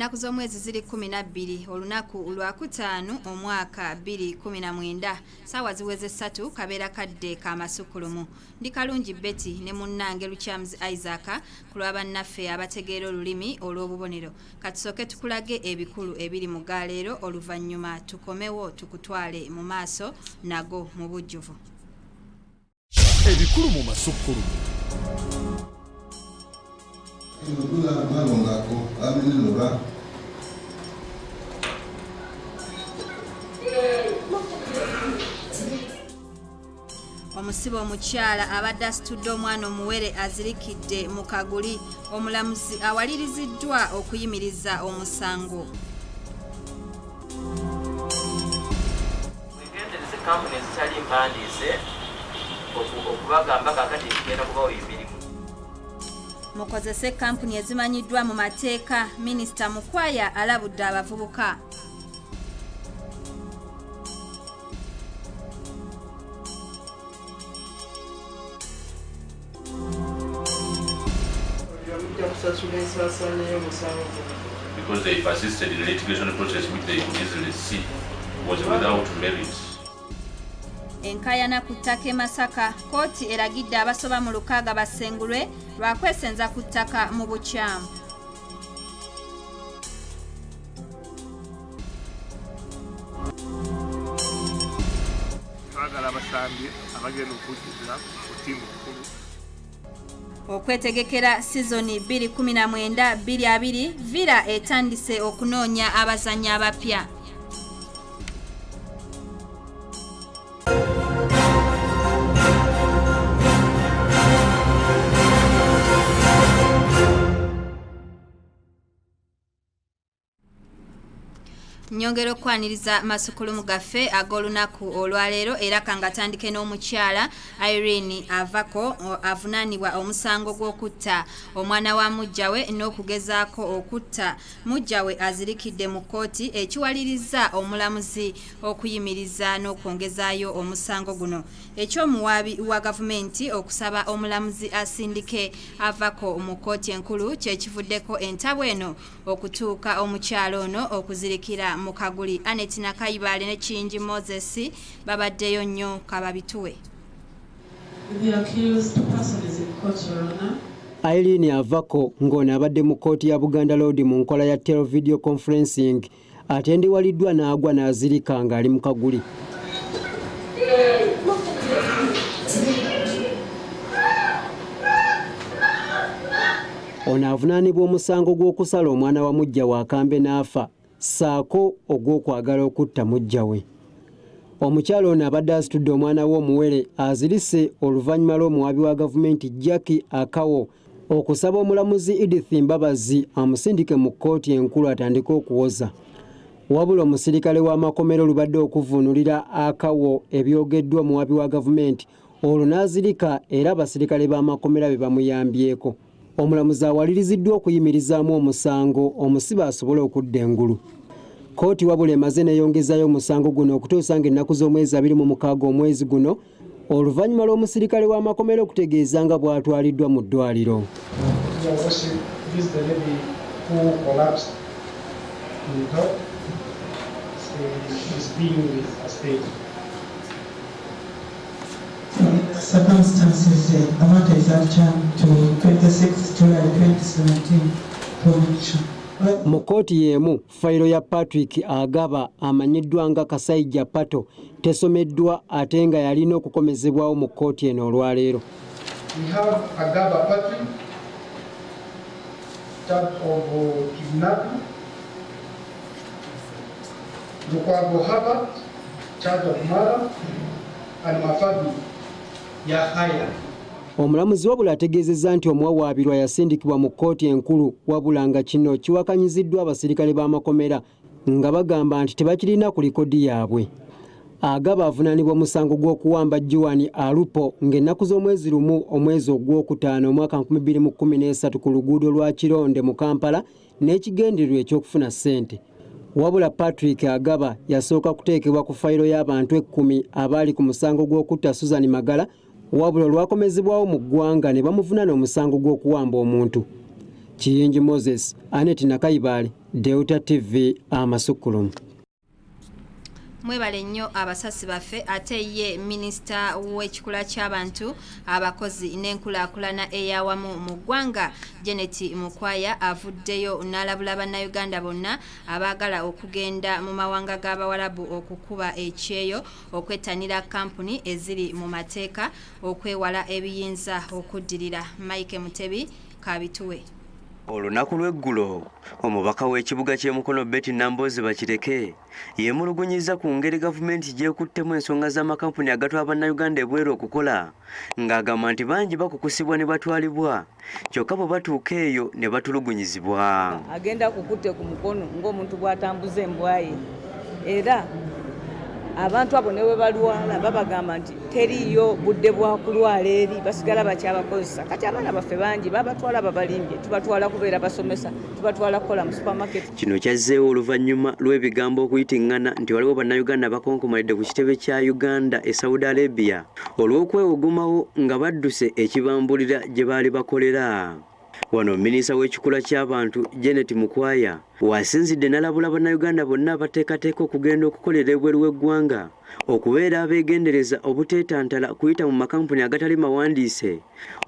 Ennaku z'omwezi ziri 12, olunaku lwakutaano, omwaka 2019, saawa ziweze 3, kabeera kadde ka masukkulumu. Ndi Kalungi Betty ne munnange Lukyamuzi Isaac ku lwa bannaffe abategeera olulimi olw'obubonero. Katusooke tukulage ebikulu ebiri mu gaaleero, oluvannyuma tukomewo tukutwale mu maaso nago mu bujjuvu. Ebikulu mu masukkulumu. Omusibe omukyala abadde asitudde omwana omuwere azirikidde mu kaguli, omulamuzi awaliriziddwa okuyimiriza omusango. Mwegendereze kampuni ezitali mpandiise okubagamba kaakati tugenda kubawa emirimu. Mukozese kampuni ezimanyiddwa mu mateeka, Minisita Mukwaya alabudde abavubuka. Because they persisted in a litigation process which they could easily see was without merit. Enkaayana ku ttaka e Masaka, kkooti eragidde abasoba mu 6 basengulwe lwa kwesenza ku ttaka mu bukyamu. Twagala abasambi abagenda okujjukira ku ttiimu enkulu. Okwetegekera sizoni 2019-2020, Villa etandise okunoonya abazannyi abapya. Nyongera okwaniriza masukulumu gaffe ag'olunaku olwaleero, era kangatandike n'omukyala Irene Avako avunaanibwa omusango gw'okutta omwana wa muggyawe n'okugezaako okutta muggyawe azirikidde mu kkooti, ekiwaliriza omulamuzi okuyimiriza n'okwongezaayo omusango guno. Eky'omuwaabi wa gavumenti okusaba omulamuzi asindike Avako mu kkooti enkulu kyekivuddeko entabwe eno okutuuka omukyala ono okuzirikira mu kaguli. Annet Nakayibaale ne Kiyingi Moses babaddeyo nnyo, kababituwe. The accused person is in court, Your Honor. Irene Avako ng'ono abadde mu kkooti ya Buganda Road mu nkola ya televideo conferencing atendiwaliddwa n'agwa n'azirika ng'ali mu kaguli. Ono avunaanibwa omusango gw'okusala omwana wa muggya we akambe n'afa, ssaako ogw'okwagala okutta muggya we. Omukyala ono abadde asitudde omwana we omuwere azirise oluvannyuma lw'omuwaabi wa gavumenti Jackie Akawo okusaba omulamuzi Edith Mbabazi amusindike mu kkooti enkulu atandike okuwoza. Wabula omusirikale w'amakomera olubadde okuvvuunulira Akawo ebyogeddwa omuwaabi wa gavumenti olwo n'azirika, era abasirikale b'amakomera be bamuyambyeko. Omulamuzi awaliriziddwa okuyimirizaamu omusango omusibe asobole okudda engulu. Kkooti wabula emaze n'eyongezaayo omusango guno okutuusa ng'ennaku z'omwezi 26 omwezi guno, oluvannyuma lw'omusirikale w'amakomera okutegeeza nga bw'atwaliddwa mu ddwaliro. Your Worship, this is the lady who collapsed in court. She is being resuscitated. In the circumstances, the matter is adjourned to 26 July 2017 for mention. Mu kkooti y'emu, fayiro ya Patrick Agaba amanyiddwa nga Kasaija Pato tesomeddwa, ate nga yalina okukomezebwawo mu kkooti eno olwaleero. We have Agaba Patrick, charge of kidnapping. Lukwago Herbert, charge of murder, and Mafabi Yahaya. Omulamuzi wabula ategeezezza nti omuwawaabirwa yasindikibwa mu kkooti enkulu, wabula nga kino kiwakanyiziddwa abasirikale b'amakomera nga bagamba nti tebakirina ku likodi yaabwe. Agaba avunaanibwa omusango gw'okuwamba Juan Alupo ng'ennaku z'omwezi 1 omwezi ogwokutaano omwaka 2013 ku luguudo lwa Kironde mu Kampala n'ekigendererwa eky'okufuna ssente. Wabula Patrick Agaba yasooka kuteekebwa ku fayiro y'abantu 10 abaali ku musango gw'okutta Susan Magala, wabula olwakomezebwawo mu ggwanga ne bamuvunaana omusango gw'okuwamba omuntu. Kiyingi Moses, Anet Nakayibaale, Delta TV, Amasukkulumu. Mwebale nnyo abasasi baffe. Ate ye minisita w'ekikula ky'abantu, abakozi n'enkulaakulana ey'awamu mu ggwanga, Janet Mukwaya, avuddeyo n'alabula bannayuganda bonna abaagala okugenda mu mawanga g'Abawalabu okukuba ekyeyo okwettanira kampuni eziri mu mateeka okwewala ebiyinza okuddirira. Mike Mutebi kabituwe. Olunaku lw'eggulo, omubaka w'ekibuga ky'e Mukono Betty Nambooze Bakireke yeemulugunyiza ku ngeri gavumenti gy'ekuttemu ensonga z'amakampuni agatwala bannayuganda ebweru okukola, ng'agamba nti bangi bakukusibwa ne batwalibwa, kyokka bwe batuuka eyo ne batulugunyizibwa. Agenda kukutte ku mukono ng'omuntu bw'atambuza embwa ye, era abantu abo ne bwe balwala babagamba nti teriiyo budde bwa kulwala, eri basigala bakyabakozesa. Kati abaana baffe bangi babatwala babalimbye, tubatwala kubeera basomesa, tubatwala kukola mu supermarket. Kino kyazzeewo oluvannyuma lw'ebigambo okuyitiŋŋana nti waliwo bannayuganda abakonkomalidde ku kitebe kya Uganda e Saudi Arabia olw'okwewogomawo nga badduse ekibambulira gye baali bakolera. Wano minisita w'ekikula ky'abantu Janet Mukwaya wasinzidde n'alabula bannayuganda bonna abateekateeka okugenda okukolera ebweru w'eggwanga okubeera abeegendereza obuteetantala kuyita mu makampuni agatali mawandiise,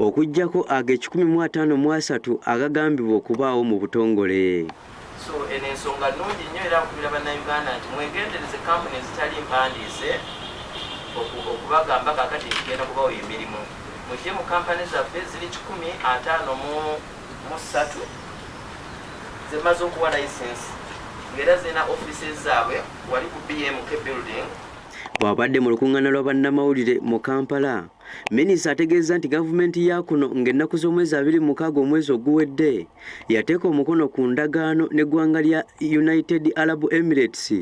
okuggyako ag'e153 agagambibwa okubaawo mu butongole. So eno ensonga nnungi nnyo, era nkubira bannayuganda nti mwegendereze kampuni ezitali mpandiise. Okubagamba kakati tugenda kubawa emirimu, mujje mu kampani zaffe ziri 153 zemaze okuwa license, ng'era zirina offices zaabwe wali ku BMK building. Bw'abadde mu lukuŋŋaana lwa bannamawulire mu Kampala, minisita ategeeza nti gavumenti ya kuno ng'ennaku z'omwezi 26 omwezi oguwedde yateeka omukono ku ndagaano n'eggwanga lya United Arab Emirates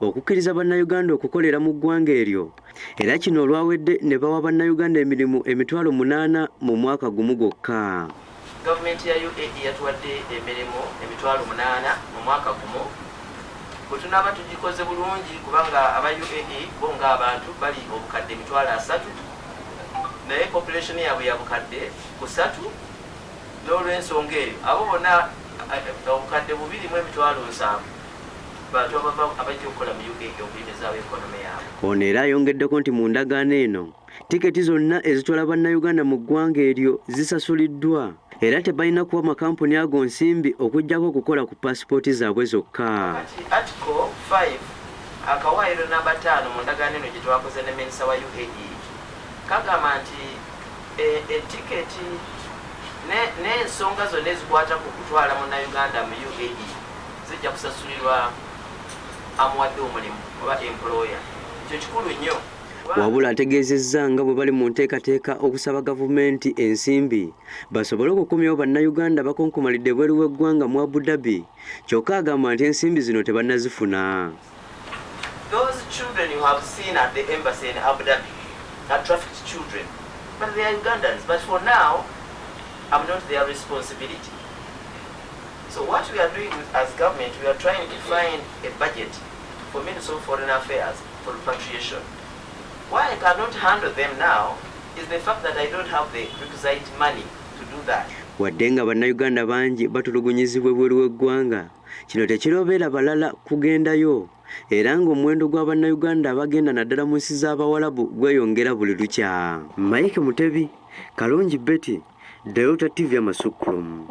okukkiriza bannayuganda okukolera mu ggwanga eryo, era kino olwawedde ne bawa bannayuganda emirimu 80,000 mu mwaka gumu gwokka. Gavumenti ya UAE yatuwadde emirimu 80,000 mu mwaka gumu. Bwe tunaaba tugikoze bulungi, kubanga aba UAE bo ng'abantu bali 300,000, naye population yaabwe ya 300,000. N'olwensonga eyo, abo bonna 2,700,000 bantu abava abajja okukola mu UAE okuyimizaawo economy yaabwe. Ono era ayongeddeko nti mu ndagaano eno, tiketi zonna ezitwala bannayuganda mu ggwanga eryo zisasuliddwa, era tebalina kuwa makampuni ago nsimbi okuggyako okukola ku paasipooti zaabwe zokka. Kati article 5 akawaayiro namba 5 mu ndagaano eno gye twakoze ne minisita wa UAE kagamba nti etiketi n'ensonga zonna ezikwata ku kutwala munnayuganda mu UAE zijja kusasulirwa amuwadde omulimu oba employer. Ekyo kikulu nnyo. Wabula ategeezezza nga bwe bali mu nteekateeka okusaba gavumenti ensimbi basobole okukomyawo bannayuganda bakonkomalidde ebweru w'eggwanga mu Abu Dhabi, kyokka agamba nti ensimbi zino tebannazifuna. Those children you have seen at the embassy in Abu Dhabi are trafficked children, but they are Ugandans. But for now, I'm not their responsibility. So what we are doing as government, we are trying to find a budget for Ministry of Foreign Affairs for repatriation. Why I cannot handle them now is the fact that I don't have the requisite money to do that. Wadde nga bannayuganda bangi batulugunyizibwa ebweru w'eggwanga, kino tekirobeera balala kugendayo, era ng'omuwendo gwa bannayuganda abagenda naddala mu nsi z'Abawalabu gweyongera buli lukya. Mike Mutebi, Kalungi Betty, Delta TV, amasukkulumu.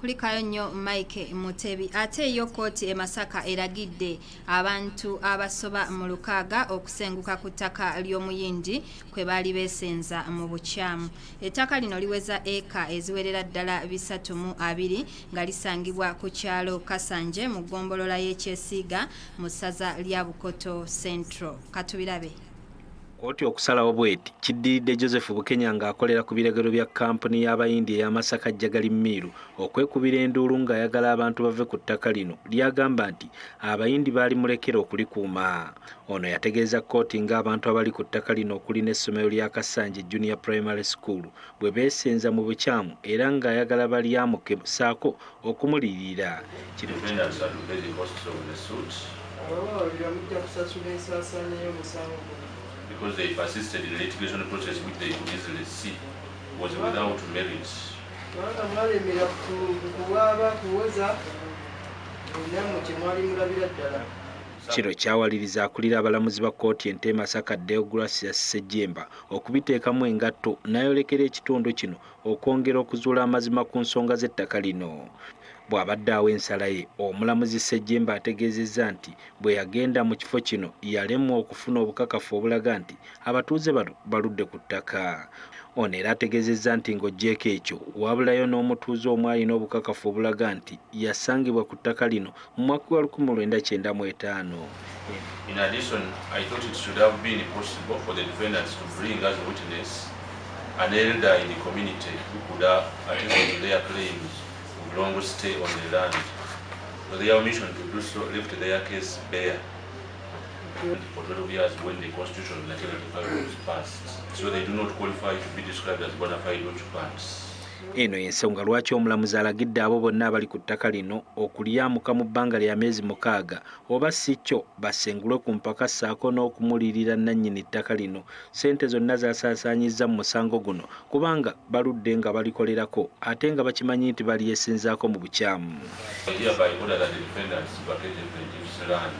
Kulikayo nnyo Mike Mutebi. Ate yo kkooti e Masaka eragidde abantu abasoba mu 60 okusenguka ku ttaka ly'Omuyindi kwe baali beesenza mu bukyamu. Ettaka lino liweza eka eziwerera ddala 320 nga lisangibwa ku kyalo Kasanje mu ggombolola y'Ekyesiiga mu ssaza lya Bukoto Central. Katubirabe. Kkooti okusalawo bweti kiddiridde Joseph Bukenya ng'akolera ku biragiro bya kampuni y'Abayindi ey'Amasaka Jjagali Mill okwekubira enduulu ng'ayagala abantu bave ku ttaka lino ly'agamba nti Abayindi baali mulekera okulikuuma. Ono yategeeza kkooti ng'abantu abali ku ttaka lino okuli n'essomero lya Kasanje Junior Primary School bwe beesenza mu bukyamu, era ng'ayagala balyamuke ssaako okumuliyirira. Kino Defendants are to pay the costs of the suit Abawaabirwa mujja kusasula ensaasaanya y'omusango guno because they persisted in a litigation process which they could easily see was without merit. Kubanga mwalemera ku kuwaaba kuwoza nammwe kye mwali mulabira ddala. Kino kyawaliriza akulira abalamuzi ba kkooti ento e Masaka Deogratius Ssejjemba okubiteekamu engatto n'ayolekera ekitundu kino okwongera okuzuula amazima ku nsonga z'ettaka lino. Bw'abadde awa ensala ye, omulamuzi Ssejjemba ategeezezza nti bwe yagenda mu kifo kino yalemwa okufuna obukakafu obulaga nti abatuuze bano baludde ku ttaka. Ono era ategeezezza nti ng'oggyeeko ekyo, wabulayo n'omutuuze omu alina obukakafu obulaga nti yasangibwa ku ttaka lino mu mwaka gwa 1995. In addition, I thought it should have been possible for the defendants to bring as a witness an elder in the community who could have attested to their claims of long stay on the land. But their omission to do so left their case bare for 12 years when the Constitution of 1995 was passed. So they do not qualify to be described as bona fide occupants. Eno y'ensonga lwaki omulamuzi alagidde abo bonna abali ku ttaka lino okulyamuka mu bbanga lya myezi 6 oba si kyo basengulwe ku mpaka ssaako n'okumulirira nnannyini ttaka lino ssente zonna z'asaasaanyizza mu musango guno kubanga baludde nga balikolerako ate nga bakimanyi nti balyesenzaako mu bukyamu. I hereby order that the defendants vacate the plaintiff's land.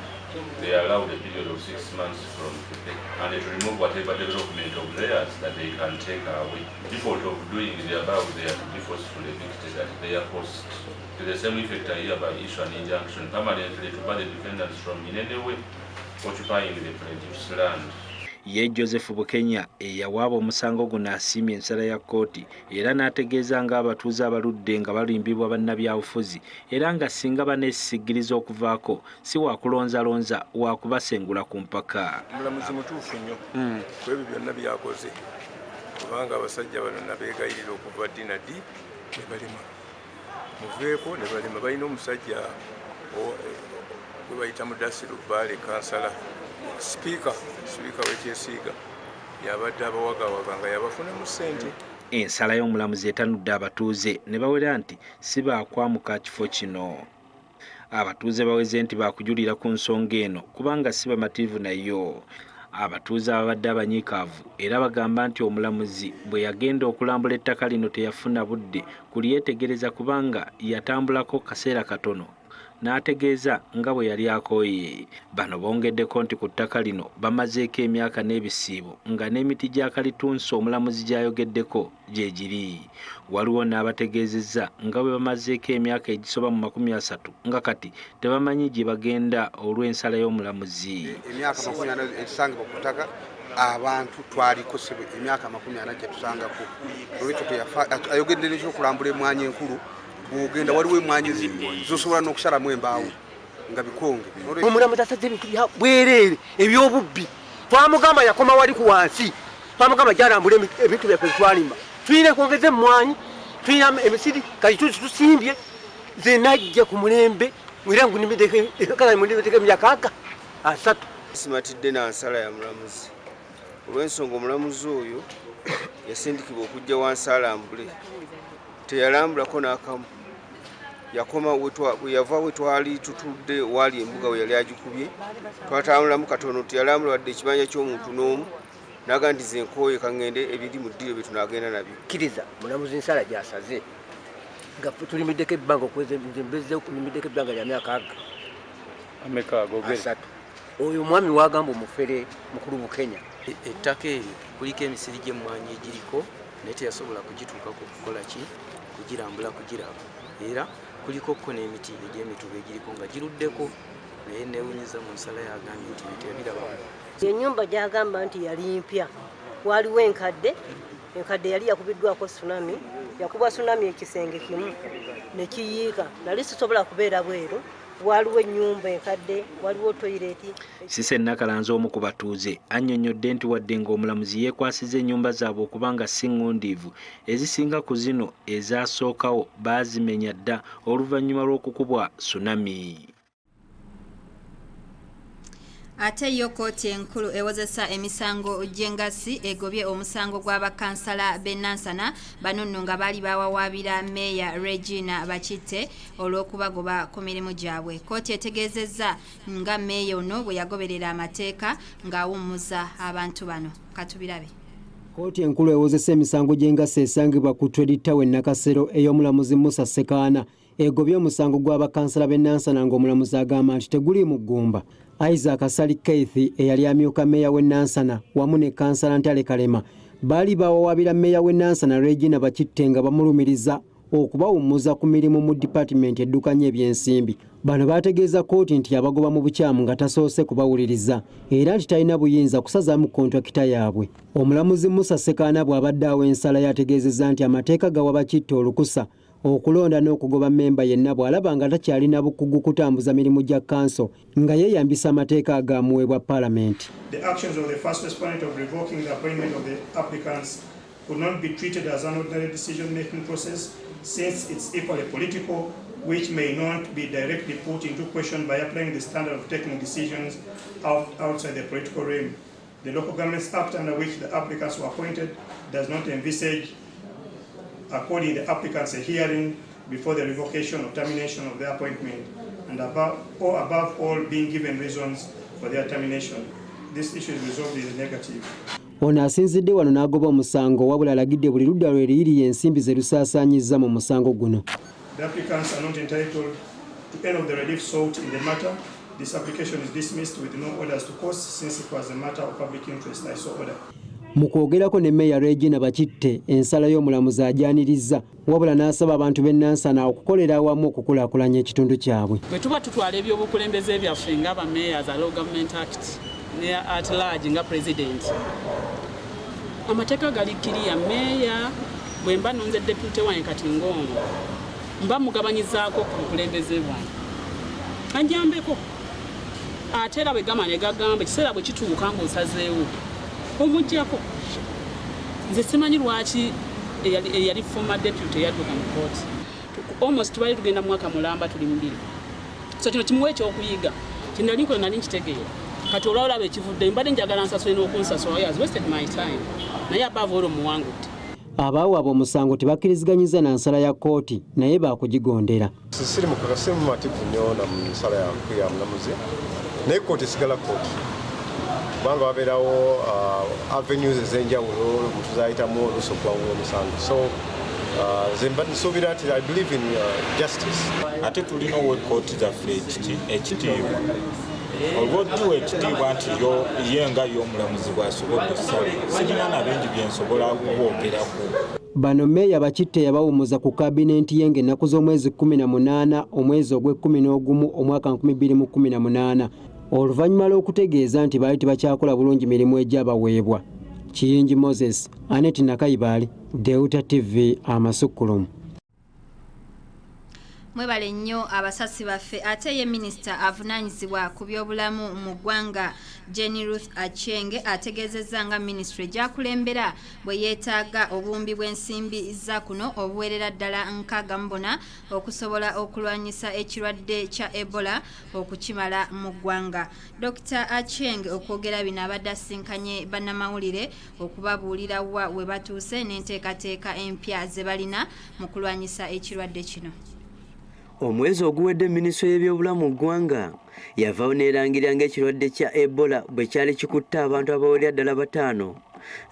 They are allowed a period of 6 months from today and to remove whatever development of theirs that they can take away. Default of doing the above, they are to be forcefully evicted at their cost. To the same effect, I hereby issue an injunction permanently to bar the defendants from in any way occupying the plaintiff's land. Ye Joseph Bukenya eyawaaba omusango guno asiimye ensala ya kkooti era n'ategeeza ng'abatuuze abaludde nga balimbibwa bannabyabufuzi era nga singa baneesisigiriza okuvaako si waakulonzalonza waakubasengula ku mpaka. Omulamuzi mutuufu nnyo ku ebyo byonna byakoze kubanga abasajja bano nabeegayirira okuva ddi na ddi ne balema, muveeko ne balema. Balina omusajja gwe bayita Mudasiru Bbaale, kansala, sipiika w'ekyesiiga, yabadde abawagawaga nga yabafunamu ssente. Ensala y'omulamuzi etanudde abatuuze ne bawera nti si baakwamuka kifo kino. Abatuuze baweze nti baakujulira ku nsonga eno kubanga si bamativu nayo. Abatuuze ababadde abanyiikaavu era bagamba nti omulamuzi bwe yagenda okulambula ettaka lino teyafuna budde kulyetegereza kubanga yatambulako kaseera katono n'ategeeza nga bwe yali akooye. Bano bongeddeko nti ku ttaka lino bamazeeko emyaka n'ebisiibo nga n'emiti gya kalitunsi omulamuzi gy'ayogeddeko gye giri. Waliwo n'abategeezezza nga bwe bamazeeko emyaka egisoba mu 30 nga kati tebamanyi gye bagenda olw'ensala y'omulamuzi. Emyaka 40 egisangibwa ku ttaka abantu twaliko sebe emyaka 40 gyetusangako. Olwekyo teyafa ayogedde nekyokulambula emwanyi enkulu. Bwogenda waliwo emwanyi zosobola n'okusalamu embaawo nga bikonge. Omulamuzi asaze ebintu bya bwereere ebyobubbi. Twamugamba yakoma wali ku wansi, twamugamba gyalambula ebintu byaffe twalima. Tulina ekwongeza emmwanyi, tulina emisiri kati tusimbye zenajja ku mulembe era ngunimiddeko emyaka aga 30. Simatidde na nsala ya mulamuzi olw'ensonga omulamuzi oyo yasindikibwa okujja wansi alambule, teyalambulako n'akamu. Yakoma bwe yava we twali tutudde waali embuga we yali agikubye. Twatambulamu katono, teyalambula wadde ekibanja ky'omuntu n'omu. Naga nti ze nkooye, kaŋŋende, ebiri mu ddiro bye tunaagenda nabyo. Kkiriza mulamuzi nsala gyasaze nga ffe tulimiddeko ebbanga okweza nze mbezze nimiddeko ebbanga lya myaka aga Ameka agogere? 30. Oyo omwami wagamba omufere mukulu Bukenya. Ettaka eryo kuliko emisiri gy'emmwanyi egiriko naye teyasobola kugituukako kukola ki, kugirambula, kugiraba. Era kuliko ko n'emiti egy'emituba egiriko nga giruddeko, naye neewunyiza mu nsala yagambye nti ebyo teyabirabamu. Ennyumba gy'agamba nti yali mpya, waliwo enkadde. Enkadde yali yakubiddwako tsunami, yakubwa tsunami ekisenge kimu ne kiyiika. Nali sisobola kubeera bweru. Waliwo ennyumba enkadde, waliwo toyireti. Sise Nakalanzi omu ku batuuze annyonnyodde nti wadde ng'omulamuzi yeekwasiza ennyumba zaabwe okuba nga si ŋŋundiivu, ezisinga ku zino ezasookawo baazimenya dda oluvannyuma lw'okukubwa tsunami. Ate yo kkooti enkulu ewozesa emisango gy'engassi egobye omusango gw'abakansala b'e Nansana. Bano nno nga baali bawawaabira meeya Regina Bakitte olw'okubagoba ku mirimu gyabwe. Kkooti etegeezezza nga meeya ono bwe yagoberera amateeka ng'awummuza abantu bano. Katubirabe. Kkooti enkulu ewozesa emisango gy'engassi esangibwa ku Trade Tower e Nakasero ey'omulamuzi Musa Ssekaana egobye omusango gwa bakansala b'e Nansana ng'omulamuzi agamba nti teguliimu ggumba. Isaac Ssali Keith eyali amyuka meeya w'e Nansana wamu ne kansala Ntale Kalema baali bawawaabira meeya w'e Nansana Regina Bakitte nga bamulumiriza okubawummuza ku mirimu mu dipaatimenti eddukanya ebyensimbi. Bano baategeeza kkooti nti yabagoba mu bukyamu nga tasoose kubawuliriza era nti talina buyinza kusazaamu kontrakita yaabwe. Omulamuzi Musa Ssekaana bw'abadde awa ensala ye ategeezezza nti amateeka gawa Bakitte olukusa okulonda n'okugoba mmemba yenna bw'alaba nga takyalina bukugu kutambuza mirimu gya kkanso nga yeeyambisa amateeka agaamuweebwa palamenti. The actions of the first respondent of revoking the appointment of the applicants could not be treated as an ordinary decision-making process since it's equally political, which may not be directly put into question by applying the standard of taking decisions outside the political realm. The Local Governments Act under which the applicants were appointed does not envisage according the applicants a hearing before the revocation or termination of their appointment, and above all being given reasons for their termination. This issue is resolved in the negative. Ono asinzidde wano n'agoba omusango wabula alagidde buli ludda lwe liyiriye ensimbi ze lusaasaanyizza mu musango guno. The applicants are not entitled to any of the relief sought in the matter. This application is dismissed with no orders to cost since it was a matter of public interest. I so order. Mu kwogerako ne Meeya Regina Bakitte ensala y'omulamuzi agyanirizza wabula n'asaba abantu b'e Nansana okukolera awamu okukulaakulanya ekitundu kyabwe. Bwe tuba tutwala ebyobukulembeze byaffe nga ba mayors, Local Government Act ne at large nga president, amateeka gali kiriya. Meeya bwe mba nonze deputy wange kati ng'ono mba mugabanyizaako ku bukulembeze bwange anjambeko, ate era bwe gamba ne gagamba ekiseera bwe kituuka ng'osazeewo omuggyako. Nze simanyi lwaki eyali former deputy yadduka mu kooti. Almost tubali tugenda mu mwaka mulamba tuli mubiri, so kino kimuwa ekyokuyiga. Kinali nkola nali nkitegeera, kati olwalaba ekivudde mbadde njagala nsasule n'okunsasula. He has wasted my time, naye above olwo muwangudde. Abaawaaba omusango tebakkiriziganyiza na nsala ya kkooti naye baakugigondera. Siri mukaka, siri mumativu nnyo na mu nsala ya mulamuzi, naye kkooti esigala kkooti kubanga wabeerawo avenues ez'enjawulo omuntu zayitamu oluusi okuwangula omusango. So nze mba nsuubira nti I believe in justice. Ate tulina owa ekkooti zaffe ekitiibwa, olw'otuwa ekitiibwa nti yo ye nga y'omulamuzi bw'asobodde ossala. Sirina na bingi bye nsobola kuboogerako. Bano Meeya Bakitte yabawummuza ku kabineeti ye ng'ennaku z'omwezi 18 omwezi ogw'e-11 omwaka 2018 oluvannyuma lw'okutegeeza nti baali tebakyakola bulungi mirimu egyabaweebwa. Kiyingi Moses, Anet Nakayibaali, Delta TV, amasukkulumu. Mwebale nnyo abasasi baffe. Ate ye minisita avunaanyizibwa ku byobulamu mu ggwanga Jane Ruth Aceng ategeezezza nga minisitule gy'akulembera bwe yeetaaga obuwumbi bw'ensimbi za kuno obuwerera ddala 64 okusobola okulwanyisa ekirwadde kya Ebola okukimala mu ggwanga. Dr Aceng okwogera bino abadde asinkanye bannamawulire okubabuulira wa we batuuse n'enteekateeka empya ze balina mu kulwanyisa ekirwadde kino. Omwezi oguwedde minisitule y'ebyobulamu mu ggwanga yavaawo n'erangirira ng'ekirwadde kya Ebola bwe kyali kikutte abantu abawerera ddala bataano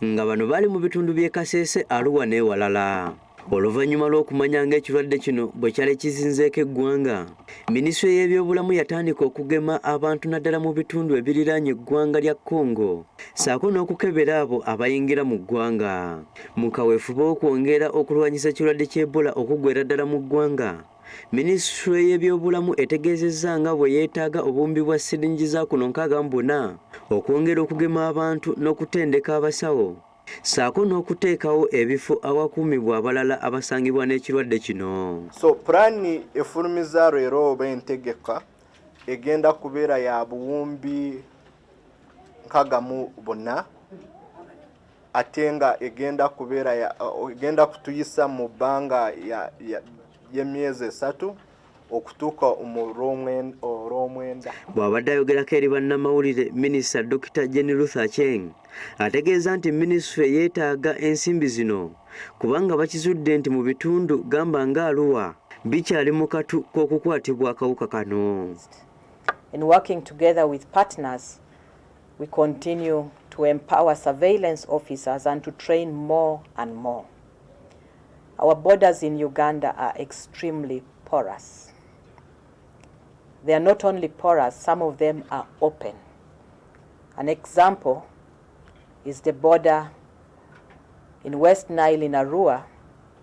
nga bano baali mu bitundu by'e Kaseese, Arua n'ewalala. Oluvannyuma lw'okumanya ng'ekirwadde kino bwe kyali kizinzeeko eggwanga, minisitule y'ebyobulamu yatandika okugema abantu naddala mu bitundu ebiriraanye eggwanga lya Congo ssaako n'okukebera abo abayingira mu ggwanga. Mu kaweefube okwongera okulwanyisa ekirwadde ky'Ebola okuggwera ddala mu ggwanga, minisitule y'ebyobulamu etegeezezza nga bwe yeetaaga obuwumbi bwa siringi za kuno 64 okwongera okugema abantu n'okutendeka abasawo ssaako n'okuteekawo ebifo awakuumibwa abalala abasangibwa n'ekirwadde kino. So pulaani efulumiza leero oba entegeka egenda kubeera ya buwumbi 64, ate nga egenda kubeera egenda kutuyisa mu bbanga y'emyezi 3 okutuuka mu olwomwenda. Bw'abadde ayogerako eri bannamawulire, minisita Dr Jane Ruth Aceng ategeeza nti minisitule yeetaaga ensimbi zino kubanga bakizudde nti mu bitundu gamba nga Arua bikyali mu katu k'okukwatibwa akawuka kano. In working together with partners, We continue to empower surveillance officers and to train more and more. Our borders in Uganda are extremely porous. They are not only porous, some of them are open. An example is the border in West Nile in Arua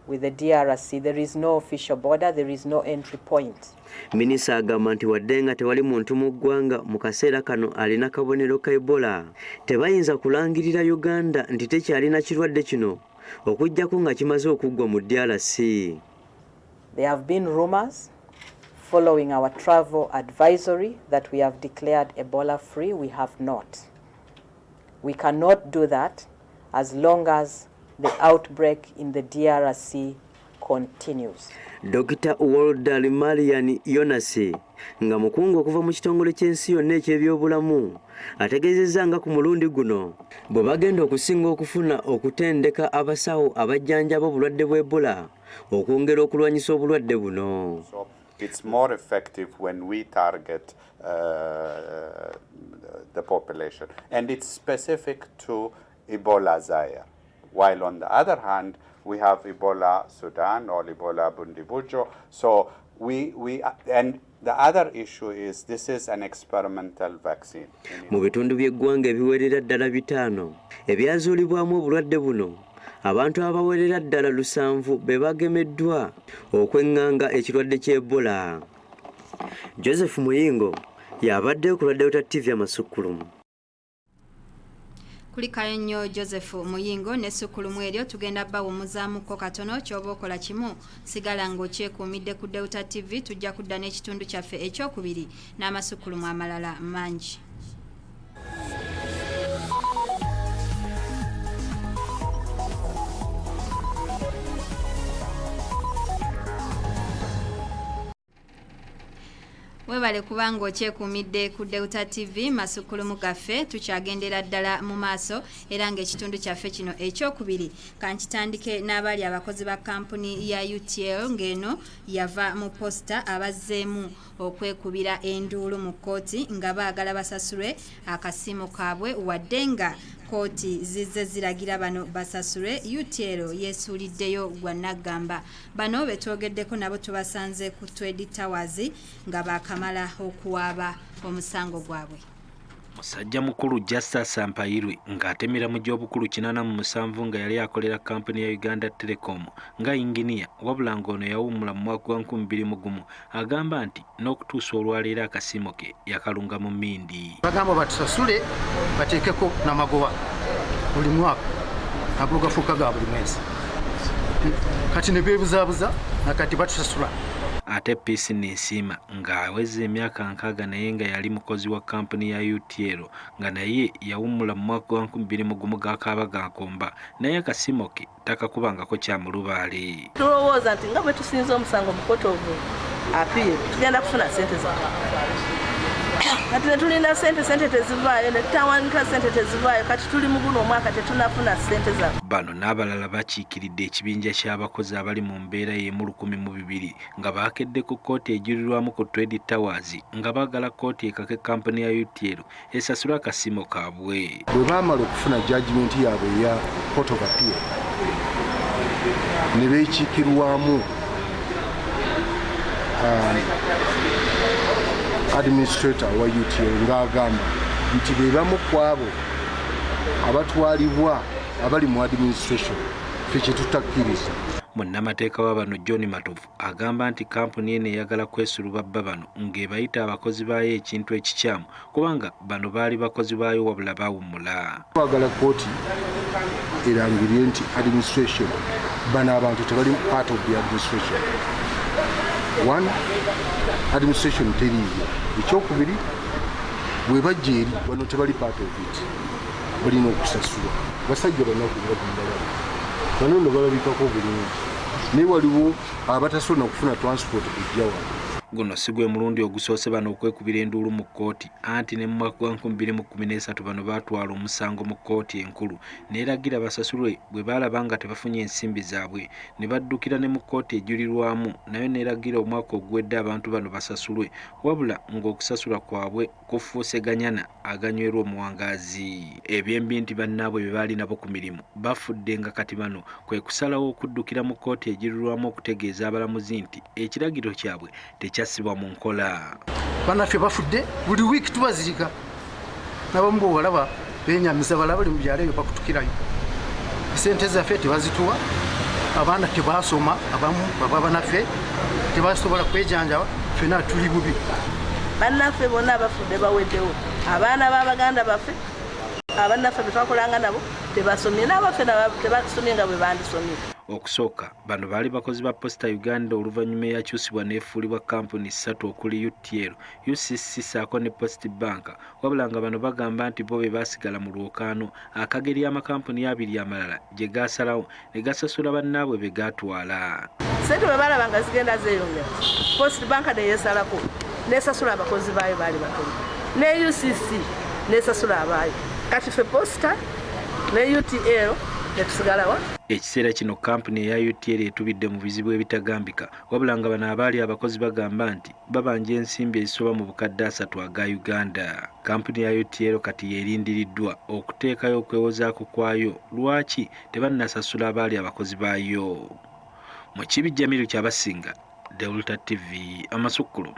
with the DRC. There is no official border, there is no entry point. Minisita agamba nti wadde nga tewali muntu mu ggwanga mu kaseera kano alina kabonero ka Ebola, tebayinza kulangirira Uganda nti tekyalina kirwadde kino okuggyako nga kimaze okuggwa mu DRC. There have been rumors following our travel advisory that we have declared Ebola free. We have not. We cannot do that as long as the outbreak in the DRC continues. Dr. Woldal Marian Yonasi nga mukungu okuva mu kitongole ky'ensi yonna eky'ebyobulamu ategeezezza nga ku mulundi guno bwe bagenda okusinga okufuna okutendeka abasawo abajjanjaba obulwadde bwa Ebola okwongera okulwanyisa obulwadde buno. So it's more effective when we target the population, and it's specific to Ebola Zaire. While on the other hand, we have Ebola Sudan or Ebola Bundibugyo. So we and the other issue is this is an experimental vaccine. Mu bitundu by'eggwanga ebiwerera ddala 5 ebyazuulibwamu obulwadde buno, abantu abawerera ddala 7 be bagemeddwa okweŋŋanga ekirwadde ky'Ebola. Joseph Muyingo y'abadde ku lwa Delta TV amasukkulumu. Kulikayo nnyo Joseph Muyingo ne sukkulumu eryo tugenda bawummuzaamuko katono. Ky'oba okola kimu, sigala ng'okyekuumidde ku Delta TV, tujja kudda n'ekitundu kyaffe ekyokubiri n'amasukkulumu amalala mangi. Webale kubanga okyekuumidde ku Delta TV masukkulumu gaffe, tukyagendera ddala mu maaso era ng'ekitundu kyaffe kino ekyokubiri kankitandike n'abali abakozi ba kampuni ya UTL ng'eno yava mu posta abazzeemu okwekubira enduulu mu kkooti nga baagala basasulwe akasiimo kaabwe wadde nga kkooti zizze ziragira bano basasulwe. UTL yeesuuliddeyo gwa naggamba. Bano be twogeddeko nabo tubasanze ku Twed Towers nga baakamala okuwaaba omusango gwabwe. Musajja mukulu Justus Ampairwe ng'atemera mu gy'obukulu 87 nga yali akolera kampuni ya Uganda Telecom nga yinginiya, wabula ng'ono yawummula mu mwaka gwa 2001, agamba nti n'okutuusa olwaleero akasiimo ke yakalunga mu mmindi. Bagamba batusasule bateekeko n'amagoba buli mwaka, ago gafuuka ga buli mwezi, kati ne beebuzaabuza nakati batusasula. Ate Peace Nsiima ng'aweza emyaka 60 naye nga yali mukozi wa kampuni ya UTL nga naye yawummula mu mwaka gwa 2001 g'akaaba gankomba, naye akasiimo ke takakubangako kyamulubaale. Tulowooza nti nga bwe tusinza omusango mu court of appeal tugenda kufuna ssente zaffe, kati ne tulina ssente tezivaayo, ne tutawanika ssente tezivaayo, kati tuli mu guno omwaka tetunafuna ssente zaffe. Bano n'abalala bakiikiridde ekibinja ky'abakozi abali mu mbeera y'emu 1002 nga baakedde ku kkooti ejulirwamu ku Trade Towers nga baagala kkooti ekake kampuni ya UTL esasule akasiimo kaabwe. Bwe baamala okufuna judgment yaabwe eya Court of Appeal ne beekiikirwamu administrator wa UTL ng'agamba nti be bamu ku abo abatwalibwa abali mu administration, ffe kye tutakkiriza. Munnamateeka wa bano John Matovu agamba nti kampuni eno eyagala kwesuluba bba bano ng'ebayita abakozi baayo ekintu ekikyamu kubanga bano baali bakozi baayo wabula baawummula. Twagala kkooti erangirire nti administration bano abantu tebali part of the administration. One, administration teriiyo. Ekyokubiri, bwe bajja eri bano tebali part of it, balina okusasulwa. Basajja banaku nga bambalaba bano nno balabikako bulungi, naye waliwo abatasobola kufuna transport kujja wano. Guno si gwe mulundi ogusoose bano okwekubira enduulu mu kkooti, anti ne mu mwaka gwa 2013 bano baatwala omusango mu kkooti enkulu n'eragira basasulwe bwe baalaba nga tebafunye ensimbi zaabwe ne baddukira ne mu kkooti ejulirwamu nayo n'eragira omwaka oguwedde abantu bano basasulwe, wabula ng'okusasula kwabwe kufuuse ganyana aganywerwa omuwangaazi. Ebyembi nti bannaabwe be baali nabo ku mirimu bafudde nga kati bano kwe kusalawo okuddukira mu kkooti ejulirwamu okutegeeza abalamuzi nti ekiragiro kyabwe tekyassibwa mu nkola. Bannaffe bafudde, buli wiiki tubazirika, n'abamu bwewalaba benyamiza, balaba bali mu byalo ebyo bakutukirayo, esente zaffe tebazituwa, abaana tebasoma, abamu baba banaffe tebasobola kwejanjaba, ffena tuli bubi. Bannaffe bonna bafudde baweddewo, abaana b'abaganda baffe abannaffe betwakolanga nabo tebasomye, n'abaffe tebasomye nga bwe bandisomye. Okusooka bano baali bakozi ba Posta Uganda, oluvannyuma eyakyusibwa n'efuulibwa kampuni ssatu okuli UTL, UCC ssaako ne Post Bank, wabula nga bano bagamba nti bo be baasigala mu lwokaano akageri amakampuni abiri amalala gye gaasalawo ne gasasula bannaabwe be gaatwala. Ssente bwe balaba nga zigenda zeeyongera, Post Bank neyeesalako n'esasula abakozi baayo baali batono, ne UCC n'esasula abaayo, kati ffe Posta ne UTL netusigalawa. Ekiseera kino kampuni eya UTL etubidde mu bizibu ebitagambika, wabula nga bano abaali abakozi bagamba nti babanja ensimbi ezisoba mu bukadde 3 aga Uganda. Kampuni ya UTL kati yeerindiriddwa okuteekayo okwewozaako kwayo lwaki tebannasasula abaali abakozi baayo. Mukibi Jamiru Kyabasinga, Delta TV, amasukkulu.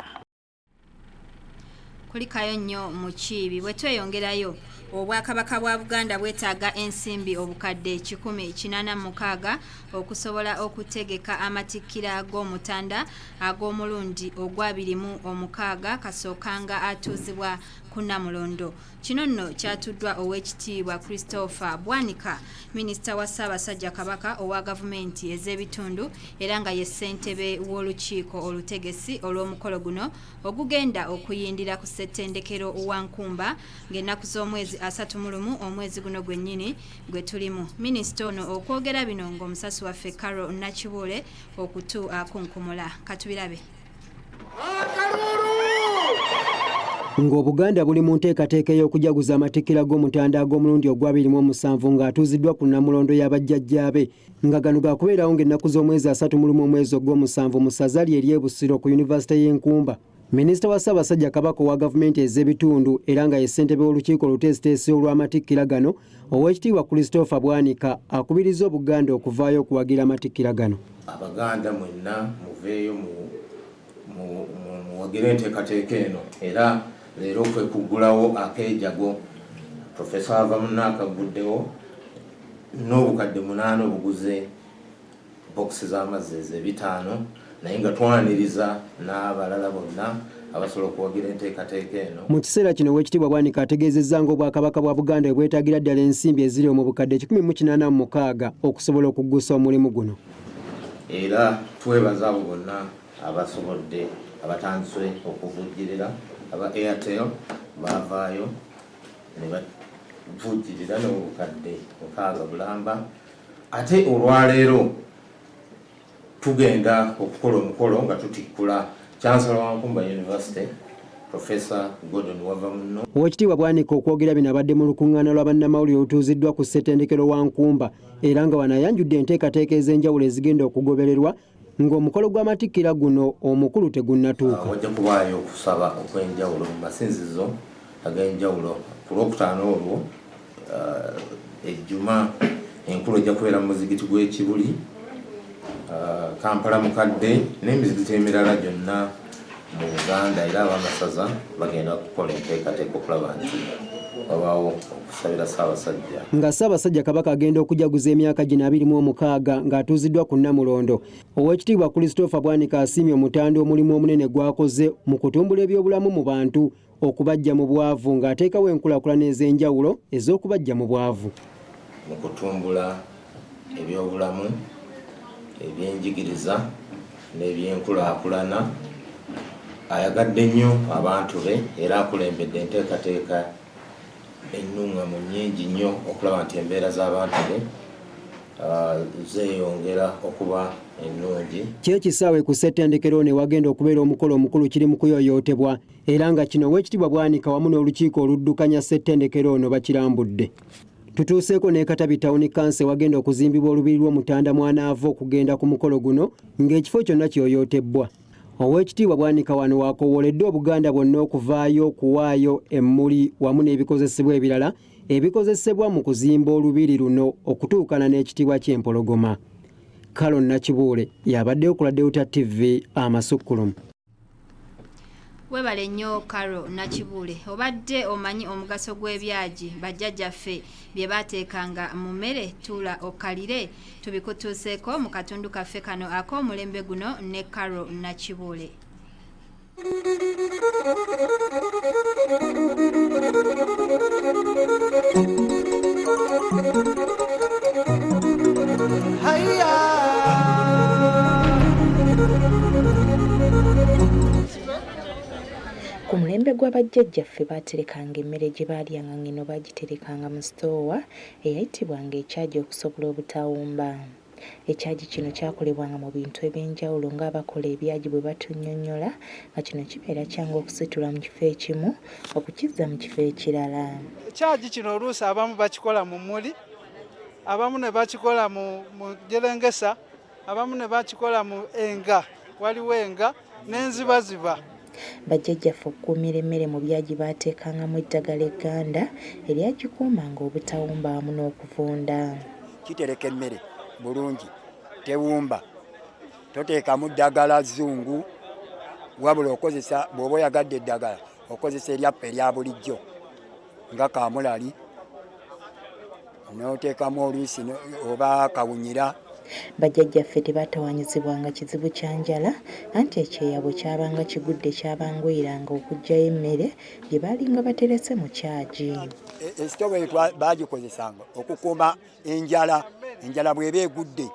Kulikayo nnyo Mukiibi. Bwe tweyongerayo, Obwakabaka bwa Buganda bwetaaga ensimbi obukadde 186 okusobola okutegeka amatikkira g'Omutanda ag'omulundi ogwa 26 kasookanga atuuzibwa ku Nnamulondo. Kino nno kyatuddwa Oweekitiibwa Christopher Bwanika, minisita wa Ssaabasajja Kabaka owa gavumenti ez'ebitundu era nga ye ssentebe w'olukiiko olutegesi olw'omukolo guno ogugenda okuyindira ku ssettendekero wa Nkumba ng'ennaku z'omwezi 31 omwezi guno gwennyini gwe tulimu. Minisita ono okwogera bino ng'omusasi waffe Carol Nakibuule okutu akunkumula. Katubirabe. Ng'Obuganda buli mu nteekateeka ey'okujaguza amatikkira g'Omutanda ag'omulundi ogwa 27 ng'atuuziddwa ku Nnamulondo y'abajjajjaabe, nga gano gakubeerawo ng'ennaku z'omwezi 31 omwezi ogw'omusanvu mu ssaza lye ery'e Busiro ku yunivasite y'Enkumba, minisita wa Ssaabasajja Kabaka owa gavumenti ez'ebitundu era nga ye ssentebe w'olukiiko oluteesiteesi olw'amatikkira gano, Oweekitiibwa Christopher Bwanika, akubiriza Obuganda okuvaayo okuwagira amatikkira gano. Abaganda mwenna muveeyo muwagire enteekateeka eno, era leero kwe kuggulawo akeejago. Profesa Wavamunno akagguddewo n'obukadde 8 obuguze bokisi z'amazzi ezo 500, naye nga twaniriza n'abalala bonna abasobola okuwagira enteekateeka eno. Mu kiseera kino Oweekitiibwa Bwanika ategeezezza ng'Obwakabaka bwa Buganda bwe bwetaagira ddala ensimbi eziri mu bukadde 186 okusobola okuggusa omulimu guno. Era twebaza abo bonna abasobodde, abatandise okuvujjirira. Aba Airtel baavaayo ne bavujjirira n'obukadde 6 bulamba. Ate olwaleero tugenda okukola omukolo nga tutikkula Chancellor wa Nkumba University, Professor Gordon Wavamunno. Oweekitiibwa Bwanika okwogera bino abadde mu lukuŋŋaana lwa bannamawulire olutuuziddwa ku ssettendekero wa Nkumba, era nga wano ayanjudde enteekateeka ez'enjawulo ezigenda okugobererwa ng'omukolo gw'amatikkira guno omukulu tegunnatuuka. Wajja kubaayo okusaba okw'enjawulo mu masinzizo ag'enjawulo ku Lwokutaano olwo. Ejjuma enkulu ejja kubeera mu muzigiti gw'e Kibuli, Kampala Mukadde n'emizigiti emirala gyonna mu Buganda, era ab'amasaza bagenda kukola enteekateeka okulaba nti wabaawo okusabira Ssaabasajja. Nga Ssaabasajja Kabaka agenda okujaguza emyaka gino 26 ng'atuuziddwa ku Nnamulondo, Oweekitiibwa Christopher Bwanika asiimye Omutanda omulimu omunene gw'akoze mu kutumbula ebyobulamu mu bantu okubaggya mu bwavu, ng'ateekawo enkulaakulana ez'enjawulo ez'okubaggya mu bwavu. Mu kutumbula ebyobulamu, ebyenjigiriza n'ebyenkulaakulana, ayagadde nnyo abantu be era akulembedde enteekateeka ennuŋŋamu nnyingi nnyo okulaba nti embeera z'abantu be Zeeyongera okuba ennungi. Kyekisaawe ku ssettendekero ne wagenda okubeera omukolo omukulu kiri mu kuyoyootebwa, era nga kino Oweekitiibwa Bwanika wamu n'olukiiko oluddukanya ssettendekero ono bakirambudde. Tutuuseeko n'e Katabi Town Council wagenda okuzimbibwa olubiri lw'Omutanda mw'anaava okugenda ku mukolo guno ng'ekifo kyonna kiyoyootebbwa. Oweekitiibwa Bwanika wano waakowooledde Obuganda bwonna okuvaayo okuwaayo emmuli wamu n'ebikozesebwa ebirala ebikozesebwa mu kuzimba olubiri luno okutuukana n'ekitiibwa ky'Empologoma. Carol Nakibuule y'abaddeyo ku lwa Delta TV amasukkulumu. Webale nnyo Carol Nakibuule. Obadde omanyi omugaso gw'ebyagi bajjajjaffe bye baateekanga mu mmere? Tuula okkalire tubikutuuseeko mu katundu kaffe kano ak'omulembe guno ne Carol Nakibuule. Ku mulembe gwa bajjajjaffe baaterekanga emmere gye baalyanga ng'eno baagiterekanga mu sitoowa eyayitibwanga ekyagi okusobola obutawumba. Ekyagi kino kyakolebwanga mu bintu eby'enjawulo ng'abakola ebyagi bwe batunnyonnyola nga kino kibeera kyangu okusitula mu kifo ekimu okukizza mu kifo ekirala. Ekyagi kino oluusi abamu bakikola mu mmuli, abamu ne bakikola mu jerengesa, abamu ne bakikola mu enga, waliwo enga n'enzibaziba. Bajjajjaffe okukuumira emmere mu byagi baateekangamu eddagala egganda eryagikuumanga obutawumba wamu n'okuvunda. Kitereka emmere bulungi, tewumba, toteekamu ddagala zzungu, wabula okozesa bw'oba oyagadde eddagala okozesa eryaffe erya bulijjo nga kaamulali n'oteekamu oluusi oba kawunyira. Bajjajjaffe tebaatawanyizibwanga kizibu kya njala anti ekyeya bwe kyabanga kigudde kyabanguyiranga okuggyayo emmere gye baalinga baterese mu kyagi. Esitoowa eyo baagikozesanga okukuuma enjala. Enjala bw'eba egudde,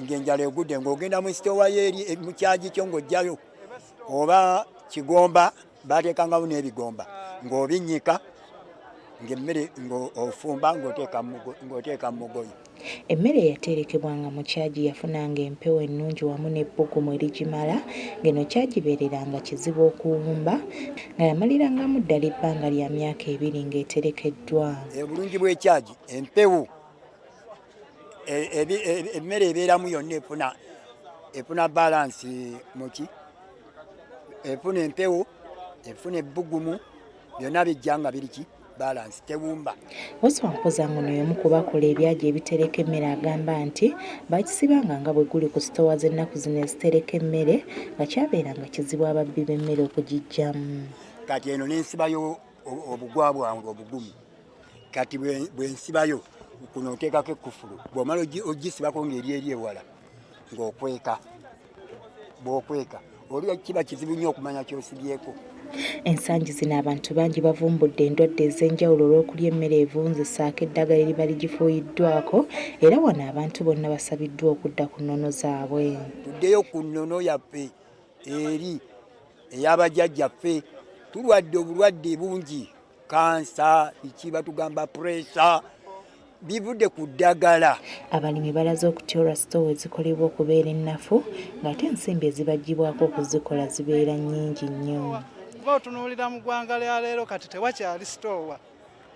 ng'enjala egudde ng'ogenda mu sitoowa yo eri mu kyagi kyo ng'oggyayo oba kigomba, baateekangawo n'ebigomba ng'obinnyika ng'emmere ng'ofumba ng'oteeka mu mugoye. Emmere eyaterekebwanga mu kyagi yafunanga empewo ennungi wamu n'ebbugumu erigimala ng'eno kyagibeereranga kizibu okuwumba nga yamalirangamu ddala ebbanga lya myaka ebiri ng'eterekeddwa. Obulungi bw'ekyagi, empewo emmere ebeeramu yonna efuna balansi muki, efuna empewo, efuna ebbugumu, byonna bijja nga biri ki balansi, tewumba. Waswa Mpoza ng'ono y'omu ku bakola ebyagi ebitereka emmere agamba nti baakisibanga nga bwe guli ku sitoowa z'ennaku zino ezitereka emmere nga kyabeeranga kizibu ababbi b'emmere okugiggyamu. Kati eno nensibayo obugwa bwange obugumu, kati bwe nsibayo kuno oteekako ekkufulu, bw'omala ogisibako ng'eri eri ewala ng'okweka, bw'okweka oli kiba kizibu nnyo okumanya ky'osibyeko. Ensangi zino abantu bangi bavumbudde endwadde ez'enjawulo olw'okulya emmere evunze ssaako eddagala eriba ligifuuyiddwako, era wano abantu bonna basabiddwa okudda ku nnono zaabwe. Tuddeyo ku nnono yaffe eri ey'abajjajjaffe. Tulwadde obulwadde bungi, kansa, biki batugamba pureesa, bivudde ku ddagala. Abalimi balaze okutya olwa sitoowa ezikolebwa okubeera ennafu ng'ate ensimbi ezibaggyibwako okuzikola zibeera nnyingi nnyo. Kuba otunuulira mu ggwanga lya leero kati tewakyali sitoowa,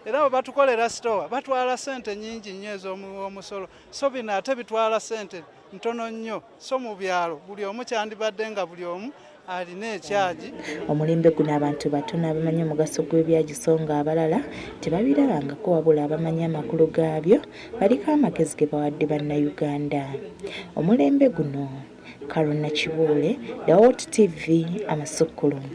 era bwe batukolera sitoowa batwala ssente nnyingi nnyo ez'omuwi w'omusolo, so bino ate bitwala ssente ntono nnyo, so mu byalo buli omu kyandibadde nga buli omu alina ekyagi. Omulembe guno abantu batono abamanyi omugaso gw'ebyagi so nga abalala tebabirabangako, wabula abamanyi amakulu gaabyo baliko amagezi ge bawadde Bannayuganda. Omulembe guno, Carol Nakibuule, Dawot TV, amasukkulumu.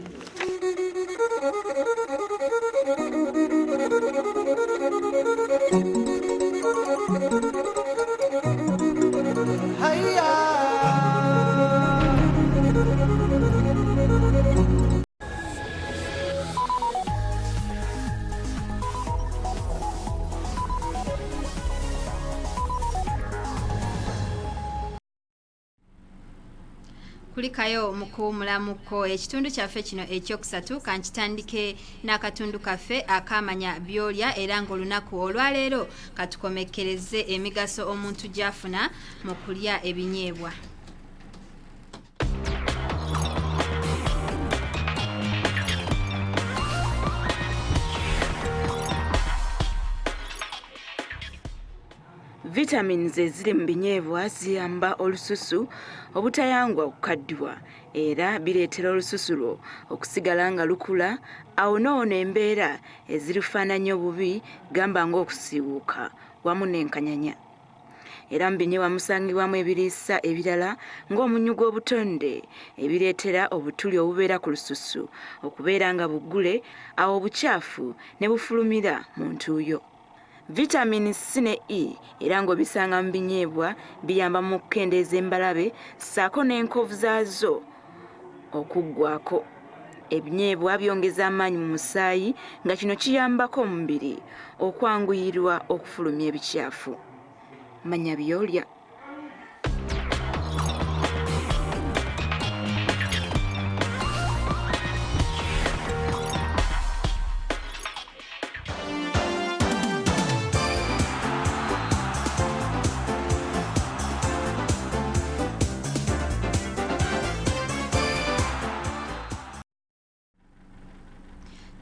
Kulikayo mukuwumulamuko ekitundu kyaffe kino ekyokusatu kankitandike n'akatundu kaffe akamanya by'olya era ng'olunaku olwaleero katukomekkereze emigaso omuntu gy'afuna mu kulya ebinyeebwa. Vitamins eziri mu binyeebwa ziyamba olususu obutayangwa okukaddiwa era bireetera olususu lwo okusigala nga lukula awo n'ono embeera ezirufaananya obubi gamba ng'okusiiwuuka wamu n'enkanyanya. Era mu binyeebwa musangibwamu ebiriisa ebirala ng'omunnyu gw'obutonde ebireetera obutuli obubeera ku lususu okubeera nga buggule awo obukyafu ne bufulumira mu ntuuyo. Vitamini C ne E era ng'obisanga mu binyeebwa biyamba mu kukendeeza embalabe ssaako n'enkovu zaazo okuggwaako. Ebinyeebwa byongeza amaanyi mu musaayi nga kino kiyambako omubiri okwanguyirwa okufulumya ebikyafu. Manya by'olya.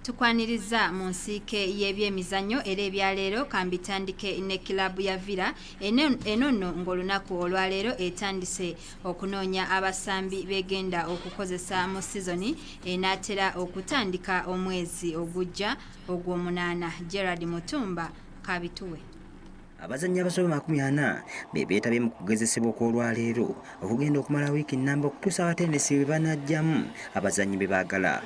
Tukwaniriza mu nsiike y'ebyemizannyo era ebyaleero kambitandike ne kilaabu ya Villa eno nno ng'olunaku olwaleero etandise okunoonya abasambi begenda okukozesa mu sizoni enaatera okutandika omwezi ogujja ogw'omunaana. Gerard Mutumba kabituwe. Abazannyi abasoba 40 be beetabye mu kugezesebwa okw'olwaleero okugenda okumala wiiki nnamba okutuusa abatendesi bwe banajjamu abazannyi be baagala.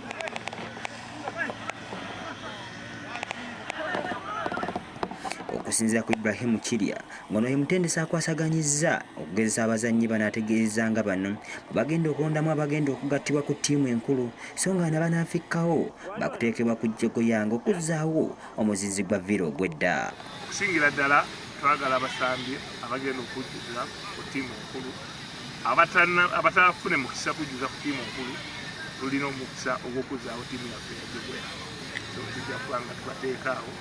Okusinziira ku Ibrahim Kirya ng'ono ye mutendesi akwasaganyizza okugezesa abazannyi bano ategeeza nga bano bwe bagenda okulondamu abagenda okugattibwa ku ttiimu enkulu so nga n'abanaafikkawo bakuteekebwa ku jjogoyanga okuzzaawo omuzinzi gwa Villa ogw'edda. Okusingira ddala twagala abasambi abagenda okujjuza ku ttiimu enkulu, abatafune mukisa kujjuza ku ttiimu enkulu tulina omukisa ogw'okuzzaawo ttiimu yaffe ya jjogoya. So tujja kuba nga tubateekaawo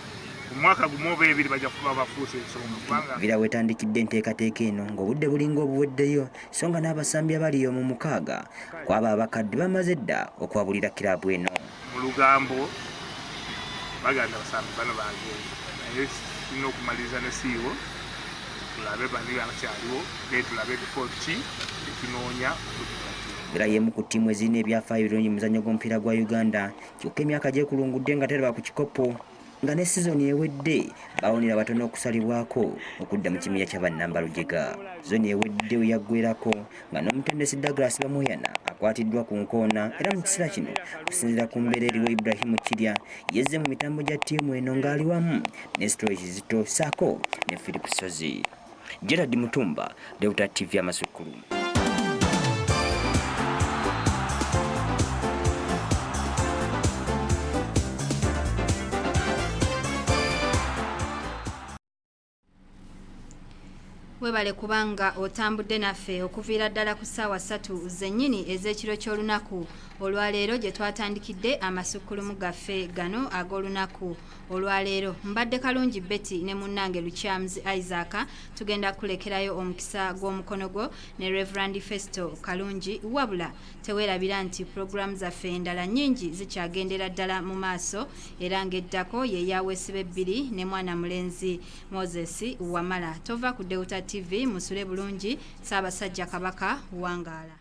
omwaka gumu oba ebiri bajja kuba bafuuse ensonga kubanga Villa wetandikidde enteekateeka eno ng'obudde bulinga obuweddeyo so nga n'abasambi abaliyo mu mukaaga kwabo abakadde bamaze dda okwabulira kiraabu eno. Mu lugambo baganda abasambi bano bagenze naye tulina okumaliriza ne CEO tulabe bani abakyaliwo naye tulabe ebifo ki byetunoonya okujjuza ttiimu. Villa y'emu ku ttiimu ezirina ebyafaayo ebirungi mu muzannyo gw'omupiira gwa Uganda kyokka emyaka gyekulungudde nga teraba ku kikopo nga ne sizoni ewedde bawonera batono okusalibwako okudda mu kimiya kya bannambalujega. Sizoni ewedde we yaggweerako nga n'omutendesi Douglas Bamuyana akwatiddwa ku nkoona era mu kiseera kino okusinziira ku mbeera eriwo Ibrahim Kirya yezze mu mitambo gya ttiimu eno ng'ali wamu ne Stroy Kizito ssaako ne Philip Ssozi. Gerard Mutumba, Delta TV Amasukkulumu. Webale kubanga otambudde naffe okuviira ddala ku ssaawa 3 zennyini ez'ekiro ky'olunaku olwaleero gye twatandikidde amasukkulumu gaffe gano ag'olunaku olwaleero. Mbadde Kalungi Betty ne munnange Lukyamuzi Isaac tugenda kulekerayo omukisa gw'omukono gwo ne Reverend Festo Kalungi. Wabula teweerabira nti pulogulaamu zaffe endala nnyingi zikyagendera ddala mu maaso era ng'eddako ye ya Weesibe bbiri ne mwana mulenzi Moses Wamala. Tova ku Delta TV, musule bulungi. Ssaabasajja Kabaka wangaala.